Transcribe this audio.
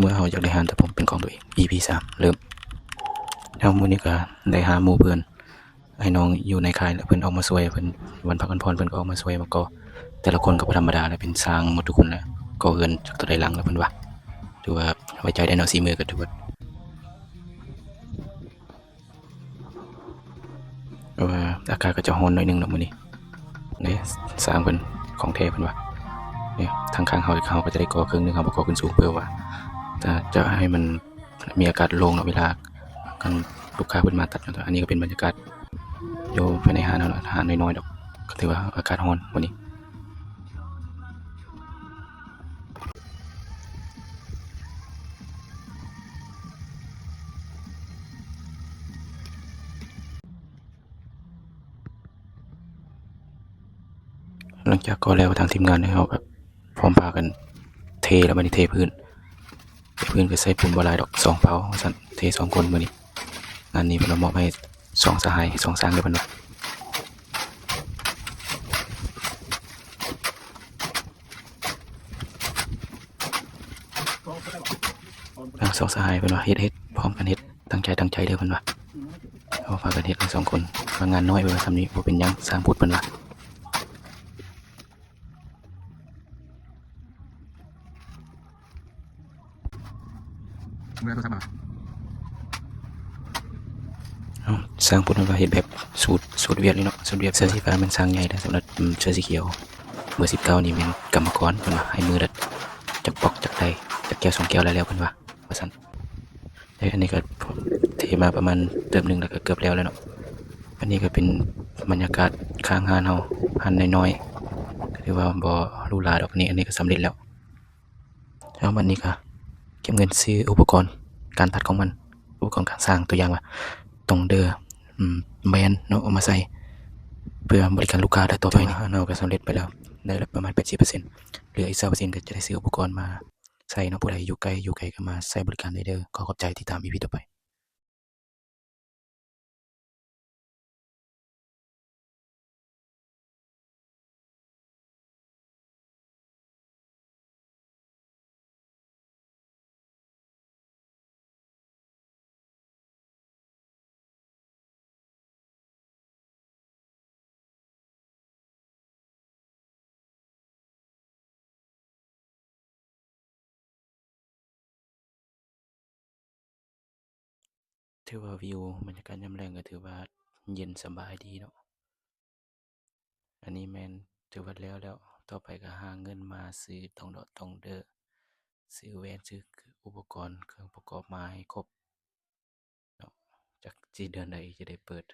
ເມື່ອເຮົາຢາກໄດ້ຮ້ານຕັດຜົມເປັນຂອງຕົວເອງ ອີພີສາມ ເລີ່ມ. ແລ້ວມື້ນີ້ກໍໄດ້ຫາໝູ່ເພື່ອນ ອ້າຍນ້ອງຢູ່ໃນຄ້າຍ ແລ້ວເພິ່ນອອກມາຊ່ວຍ ເພິ່ນວັນພັກວັນຜ່ອນ ເພິ່ນກໍອອກມາຊ່ວຍມາກໍ່. ແຕ່ລະຄົນກໍບໍ່ທຳມະດາແຫຼະ ເປັນຊ່າງໝົດທຸກຄົນແຫຼະ ກໍ່ເຮືອນຈັກເທົ່າໃດຫຼັງແລ້ວເພິ່ນວ່າ. ຖືວ່າໄວ້ໃຈໄດ້ເນາະ ສີມືກໍຖືວ່າ ເພາະວ່າອາກາດກໍຈະຮ້ອນໜ້ອຍໜຶ່ງເນາະມື້ນີ້. ເດ້ ຊ່າງເພິ່ນຂອງແທ້ເພິ່ນວ່າ. ເດ້ ທາງຂ້າງເຮົາ ເຮົາກໍຈະໄດ້ກໍ່ເຄິ່ງໜຶ່ງ ເຮົາບໍ່ກໍ່ຂຶ້ນສູງ ເພື່ອວ່າຈະ ຈະໃຫ້ມັນມີອາກາດໂລ່ງເນາະ ເວລາຄັນລູກຄ້າເພິ່ນມາຕັດເນາະ. ອັນນີ້ກໍເປັນບັນຍາກາດຢູ່ພາຍໃນຮ້ານເຮົາເນາະ ຮ້ານນ້ອຍໆດອກ ກໍຖືວ່າອາກາດຮ້ອນມື້ນີ້. ຫຼັງຈາກກໍ່ແລ້ວ ທາງທີມງານເຮົາກໍພ້ອມພາກັນເທ ແລ້ວບັດນີ້ເທພື້ນ ເທພື້ນກໍໃສ່ປູນບໍ່ຫຼາຍດອກ ສອງເປົາວ່າຊັ້ນ ເທສອງຄົນມື້ນີ້. ງານນີ້ເພິ່ນມາມອບໃຫ້ສອງສະຫາຍ ສອງຊ່າງເດີເພິ່ນວ່າ. ທັງສອງສະຫາຍເພິ່ນວ່າ ເຮັດ ເຮັດ ພ້ອມກັນເຮັດ ຕັ້ງໃຈ ຕັ້ງໃຈເດີເພິ່ນວ່າ. ເຮົາພາກັນເຮັດທັງສອງຄົນ ວ່າງານນ້ອຍເພິ່ນວ່າ ສ່ຳນີ້ບໍ່ເປັນຫຍັງ ຊ່າງພຸດເພິ່ນວ່າ. ເອົາ ຊ່າງພຸດເພິ່ນວ່າເຮັດແບບສູດ ສູດຫວຽດເລີຍເນາະ ສູດຫວຽດ. ເສື້ອສີຟ້າແມ່ນຊ່າງໃຫຍ່ເດີ ສຳລັບ ອືມ ເສື້ອສີຂຽວເບີສິບເກົ້ານີ້ແມ່ນກຳມະກອນ ເພິ່ນວ່າໃຫ້ມື້ລະຈັກປອກຈັກໄດ ຈັກແກ້ວສອງແກ້ວແລ້ວໆ ເພິ່ນວ່າ ວ່າຊັ້ນ. ເອີ ອັນນີ້ກໍເທມາປະມານເຕີບໜຶ່ງແລ້ວ ກໍເກືອບແລ້ວແລ້ວເນາະ. ອັນນີ້ກໍເປັນບັນຍາກາດຂ້າງຮ້ານເຮົາ ຮ້ານນ້ອຍໆ ກໍຖືວ່າບໍ່ຫຼູຫຼາດອກ. ອັນນີ້ ອັນນີ້ກໍສຳເລັດແລ້ວ. ແລ້ວບັດນີ້ກໍເກັບເງິນຊື້ອຸປະກອນການຕັດຂອງມັນ ອຸປະກອນການສ້າງ ຕົວຢ່າງວ່າຕົງເດີ ອືມ ແບນເນາະ ເອົາມາໃສ່ເພື່ອບໍລິການລູກຄ້າໂດຍຕໍ່ໄປ. ເຮົາກໍສຳເລັດໄປແລ້ວ ໄດ້ປະມານແປດສິບເປີເຊັນ ເຫຼືອອີກຊາວເປີເຊັນ ກໍຈະໄດ້ຊື້ອຸປະກອນມາໃສ່ເນາະ. ຜູ້ໃດຢູ່ໃກ້ ຢູ່ໄກກໍມາໃຊ້ບໍລິການໄດ້ເດີ. ຂໍຂອບໃຈ ຕິດຕາມອີພີຕໍ່ໄປ. ຖືວ່າວິວບັນຍາກາດຍາມແລງກໍຖືວ່າເຢັນສະບາຍດີເນາະ. ອັນນີ້ແມ່ນຖືວ່າແລ້ວແລ້ວ ຕໍ່ໄປກໍຫາເງິນມາຊື້ຕົງເດາະຕົງເດີ ຊື້ແວ່ນ ຊື້ອຸປະກອນເຄື່ອງປະກອບມາໃຫ້ຄົບເນາະ. ຈັກຊິເດືອນໃດຈະໄດ້ເປີດ